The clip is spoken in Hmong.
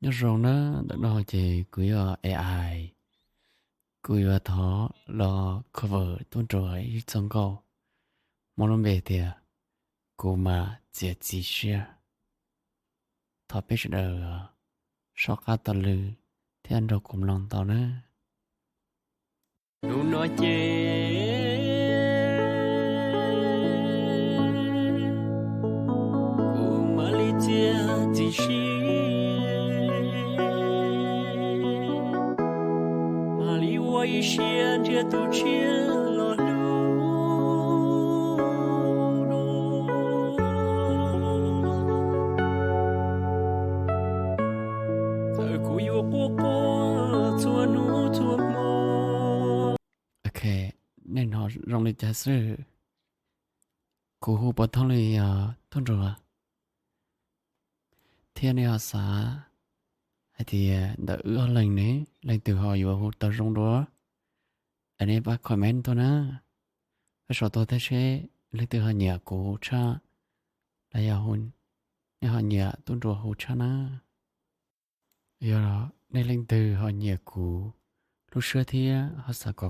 Nyob zoo na, ntawm no ces kuv yog A I, kuv yuav thov los cover Tub Nruas ib txoj nkauj muaj lub npe tias Kuv Mas Txiav Txim Siab. Thov peb sawv daws soj qab taug lw thiab nrog kuv mloog tau nawb. Hnub no ces kuv mam li txiav txim siab, mam li ua ib siab nrhiav tus tshiab los hlub. Txawm kuv yuav quaj quaj txhua hnub txhua hmo. Ok, nej hnov zoo li cas xwb? Kuv hu puav thooj li yog Tub Nruas, thiab nej ho xav hais tias ntawm wb ob leeg ne, leej twg ho yuav hu tau zoo dua? Es nej pab comment tuaj na, pab sau tuaj thiab seb leej twg ho nyiam kuv hu tshaj, los yog nej ho nyiam Tub Nruas hu tshaj na. Yog nej leej twg ho nyiam kuv lub suab thiab ho xav kom